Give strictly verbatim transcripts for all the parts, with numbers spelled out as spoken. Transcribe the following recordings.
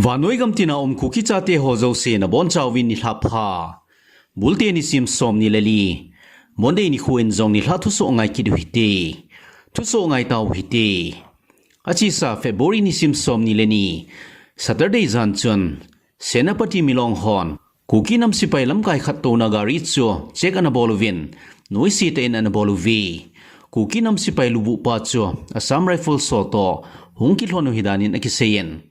Vannoi gam tina um Kuki chate ho jouse nabonchauvin nilhah pha. Bulte nisim som ni le li, Monday nikho in jong nilhah thusoh ngai kit u hite. Thusoh ngai tau hite. Achesa February nisim som ni le ni, Saturday jan chun, Senapati milong hon Kuki nam sipai lamkai khat touna gari chu check anabol uvin, noise tah in anabol uve. Kuki nam sipai lubuh pa chu Assam Rifles ho toh hung kilhon u ahi danin akiseiyin,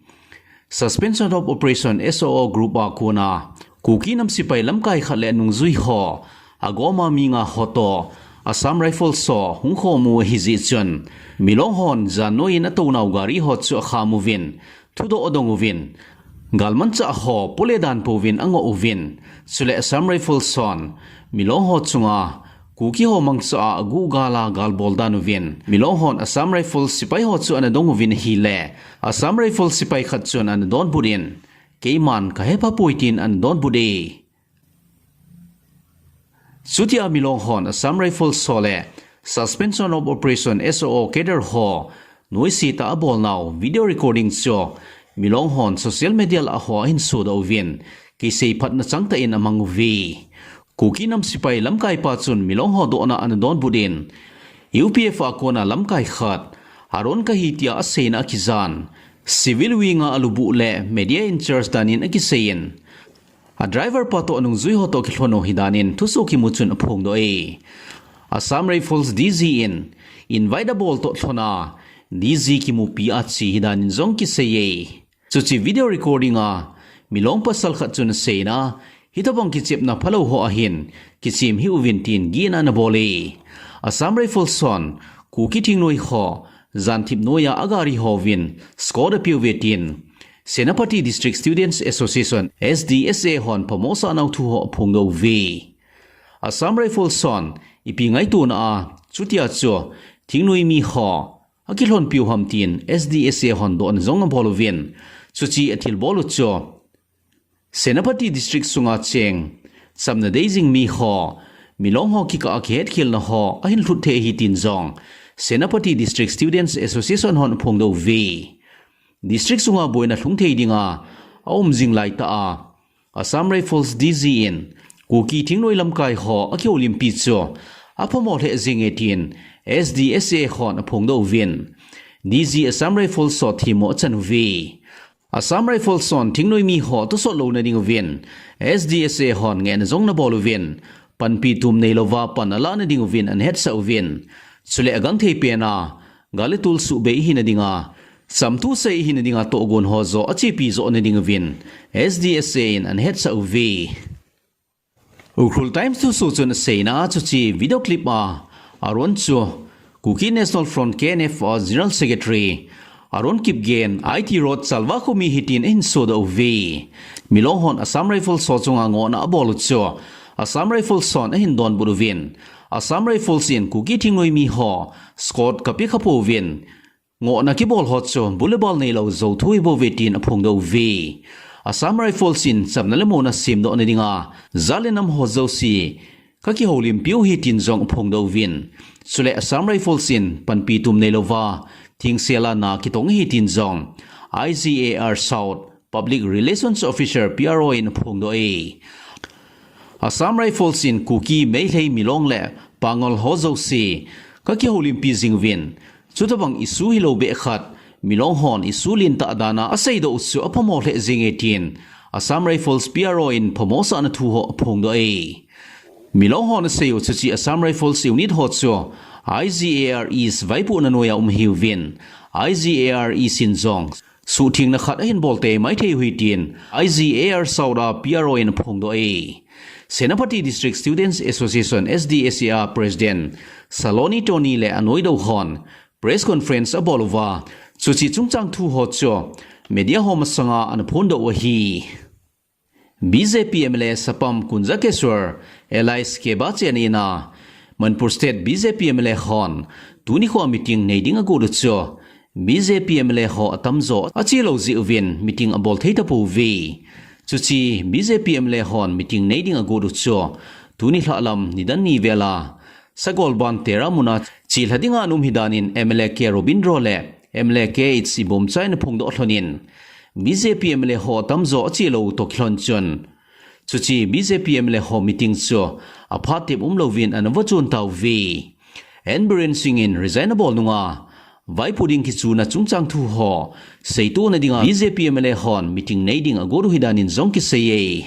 Suspension of Operation, S O O group a kona Kuki nam sipai lamkai khat le anungjui ho, agoma mi nga ho toh Assam Rifles ho hung khom u ahi jeh chun, milong hon jan noi in atounau gari ho chu akham uvin, thudoh adong uvin, galmanchah ho po le dan pouvin angoh uvin, chule Assam Rifles hon milong ho chunga Kuki ho mangcha a aguh gal a gal bol dan uvin, milong hon Assam Rifles sipai ho chu anadong uvin ahile, Assam Rifles sipai khat chun anadonbut in, keiman kahepha poi tin anadonbut e. Chutia milong hon Assam Rifles ho le Suspension of Operation, S O O cadre ho noise tah a abolnau video recording chu milong hon social media lah a ho ahin sodoh uvin, kiseiphatna changtah in amang uve. Kuki nam sipai lamkai pa chun milong ho dohna anadonbut in, U P F a kona lamkai khat, Aaron kahi tia aseina akijan, civil wing a alubuh le media in charge danin akiseiyin, a driver pa toh anungjui ho toh kilhon u ahi danin thusoh kimu chun aphongdoh e. Assam Rifles D G in invite abol toh lhona D G kimupi a che ahi danin jong kisei e. Chuche video recording a milong pasal khat chun aseina, hitobang kichepna phalou ho ahin kichem hih uvin tin gihna anabol e. Assam Rifles hon Kuki thingnoi ho janthip noiya agari hovin escort ape uve tin Senapati District Students Association, S D S A hon phamo asahnau thu ho aphongdoh uve. Assam Rifles hon ipi ngaitona a chutia chu thingnoi mi ho akilhonpi u ham tin S D S A hon dohna jong abol uvin, chuche athilbol u chu Senapati District sunga cheng chamna dei jing mi ho, milong ho kikah a kihetkhelna ho ahin lhut thei ahi tin jong Senapati District Students Association hon aphongdoh uve. District sunga boina lhung thei dinga aum jing laitah a, Assam Rifles D G in Kuki thingnoi lamkai ho akihoulimpi chu aphamo lheh jenge tin S D S A hon aphongdoh uvin, D G Assam Rifles ho themmo achan uve. Assam Rifles hon thingnoi mi ho tosot louna ding uvin S D S A hon ngehna jong anabol uvin, panpi tum neilouva pan alahna ding uvin anahetsah uvin, chule agangthei pena gal le tol suhbei ihina dinga, chamthu sei ihina dinga tohgon ho joh achepi johna ding uvin S D S A in anahetsah uve. Ukhrul Times thusoh chun aseina, chuche video clip a Aaron chu Kuki National Front, K N F, a General Secretary Aaron Kipgen, I T Road, Chalwa khomi ahi tin ahin sodoh uve. Milong hon Assam Rifles ho chunga ngohna abol u chu Assam Rifles hon ahin donbut uvin, Assam Rifles in Kuki thingnoi mi ho escort kape kha pouvin, ngohna kibol ho chu bul le bal neilou jou thu ahibouve tin aphongdoh uve. Assam Rifles in chamna le mona semdohna dinga jat le nam ho jouse kakihoulimpi u ahi tin jong aphongdoh uvin, chule Assam Rifles in panpi tum neilouva thengsel a na kitong ahi tin jong I G A R South Public Relations Officer, P R O in aphongdoh e. Assam Rifles in Kuki, Meitei, Milong le Pangal ho jouse kakihoulimpi jing uvin, chutobang issue hilou beh khat milong hon issue lentah dana aseidoh u chu aphamo lheh jenge tin Assam Rifles P R O in phamo asahna thu ho aphongdoh e. Milong hon asei u chuche Assam Rifles unit ho chu I G A R East vaipohna noiya um ahiuvin, I G A R East in jong suhthengna khat ahin bol tei maithei u ahi tin I G A R South a P R O in aphongdoh e. Senapati District Students Association, S D S A a President Saloni Tony le anoidoh hon press conference abol uva, chuche chungchang thu ho chu media ho masanga anaphondoh u ahi. B J P M L A Sapam Kunjakeswar alias Keba Chena, Manipur State B J P M L A hon tuni khoa meeting nei ding agot u chu B J P M L A ho atamjo achelou jeh uvin meeting abol thei tapouve. Chuche B J P M L A hon meeting nei ding agot u chu tuni lhahlam nidan ni vela Sagolband Tera muna chelha dinga ana um ahi danin M L A K Robindro le M L A K H Ibomcha in aphongdoh lhonin, B J P M L A ho tamjo ache lou toh kilhon chun, chuche B J P M L A ho meeting chu aphat tep umlouvin ana vohchon tauve. N Biren Singh in resign abol nunga vaipo ding kichuna chungchang thu ho seitona dinga B J P M L A hon meeting nei ding agot u ahi danin jong kiseiye.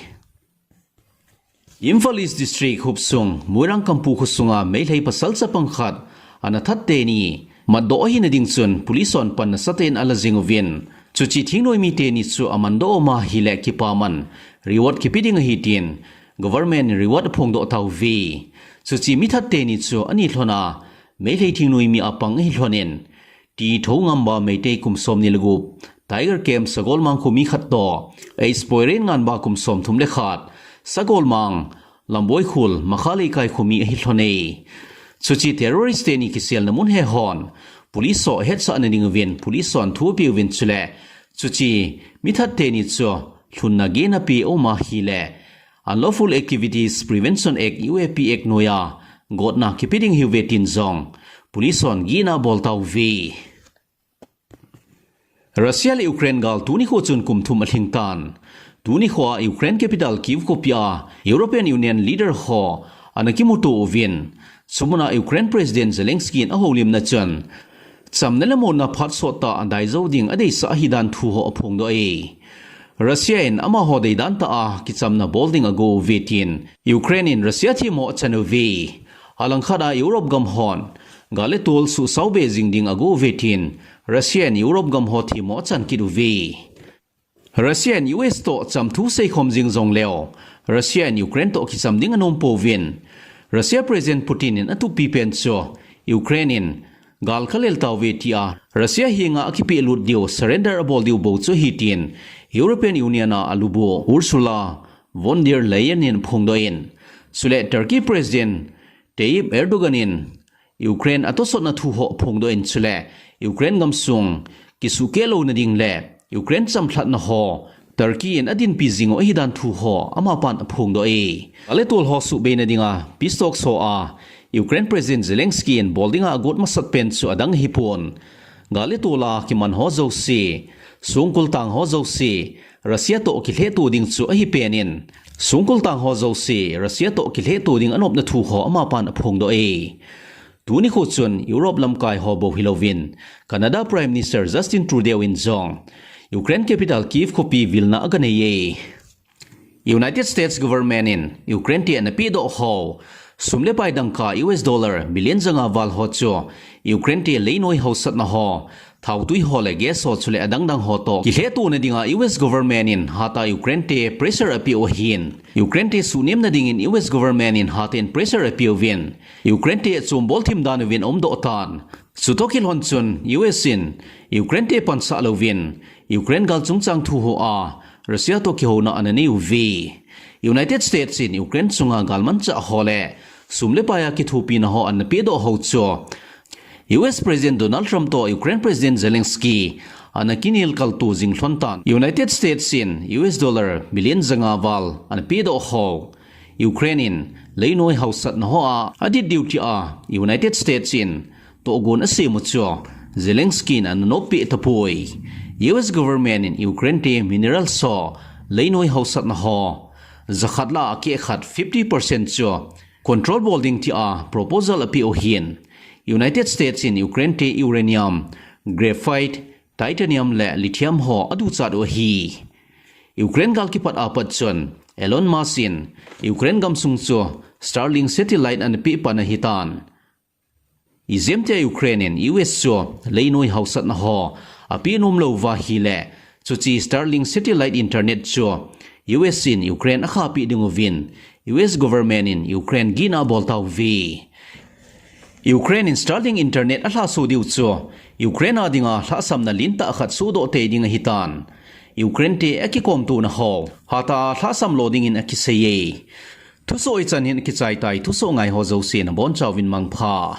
Imphal East District hopsung Moirang Kampu khosunga Meitei pasal chapang khat ana that teni matdoh ahina ding chun police hon pan nasatah in ala jing uvin, chuche thingnoimi teni chu amandoh uma ahile kipaman reward kipe ding ahi tin government in reward aphongdoh tauve. Chuche mithat teni chu ani lhona Meitei thingnoimi a pang ahi lhonin, T Thoungamba Meitei kum somni le gup, Tiger Camp Sagolmang khomi khat toh, H Poiren Nganba kum somthum le khat, Sagolmang, Lamboi Khul, Makha Leikai khomi ahi lhone. Chuche terrorist teni kiselna mun he hon police ho ahetsahna ding uvin police hon thu apeuvin chule, chuche mithat teni chu lhunna gena pe uma ahile Unlawful Activities Prevention Act, U A P Act noiya gotna kipe ding ahiuve tin jong police hon gihna abol tauve. Russia le Ukraine gal tuni kho chun kum thum alhing tan. Tuni kho a Ukraine capital Kyiv khopi a European Union leader ho ana kimuto uvin, chumuna Ukraine President Zelensky in ahoulimna chun chamna le muonna phat sottah a daijou ding adeisah ahi dan thu ho aphongdoh e. Russia in amaho deidan tah a kichamna bol ding ago uve tin Ukraine in Russia themmo achan uve. Alangkhat a Europe gam hon gal le tol suhsao be jing ding ago uve tin Russia in Europe gam ho themmo achan kit uve. Russia in U S toh chamthu seikhom jing jongleu, Russia in Ukraine toh kicham ding anom pouvin, Russia President Putin in atupi pen chu Ukraine in gal kalel tauve tia Russia henga akipehlut diu, surrender abol diu bou chu ahi tin European Union a alubu Ursula von der Leyen in aphongdoh in, chule Turkey President Tayyip Erdogan in Ukraine atosotna thu ho aphongdoh in chule Ukraine gamsung kisuhkeh louna ding le Ukraine chamlhatna ho Turkey in adinpi jing u ahi dan thu ho amapan aphongdoh e. Gal le tol ho suhbeina dinga peace talks ho a Ukraine President Zelensky in bol dinga agot masat pen chu adang ahipon, gal le tol a kiman ho jouse, songkul tang ho jouse Russia toh kilhehto ding chu ahi pen in, songkul tang ho jouse Russia toh kilhehto ding anopna thu ho amapan aphongdoh e. Tuni kho chun Europe lamkai ho bou hilouvin, Canada Prime Minister Justin Trudeau in jong Ukraine capital Kyiv khopi vilna aganei e. United States government in Ukraine te ana pedoh ho sum le pai dangka U S dollar billion janga val ho chu Ukraine te leinoi hausatna ho, thautui ho le gas ho chule adangdang ho toh kilhehtona dinga U S government in hatah a Ukraine te pressure apeh u ahin, Ukraine te suhnemna dingin U S government in hatah in pressure apeh uvin, Ukraine te achombol thim dan uvin aumdoh tan. Chutoh kilhon chun U S in Ukraine te pansah louvin Ukraine gal chungchang thu ho a Russia toh kihouna ana nei uve. United States in Ukraine chunga galmanchah ho le sum le pai a kithopina ho ana pedoh ho chu U S President Donald Trump toh Ukraine President Zelensky ana kinelkalto jing lhon tan. United States in U S dollar billion janga val ana pedoh ho Ukraine in leinoi hausatna ho a adit diu tia United States in tohgon asem u chu Zelensky in ana noppeh tapoi. U S government in Ukraine te minerals ho, leinoi hausatna ho jakhat lah a akeh khat fifty percent chu control bol ding tia proposal apeh u ahin, United States in Ukraine te uranium, graphite, titanium le lithium ho aduchat u ahi. Ukraine gal kipat apat chun Elon Musk in Ukraine gamsung chu Starlink satellite ana peh pan ahitan. Ijemtia Ukraine in U S chu leinoi hausatna ho apeh nom lou uva ahile, chuche Starlink satellite internet chu U S in Ukraine akhahpeh ding uvin U S government in Ukraine gihna abol tauve. Ukraine in Starlink internet alhahsoh diu chu Ukraine a dinga lhahsamna lentah khat sohdoh tei ding ahitan. Ukraine te akikomtona ho hatah a lhahsam lo dingin akiseiye. Thusoh hichan hin akichai tai, thusoh ngai ho jouse nabonchauvin mangpha.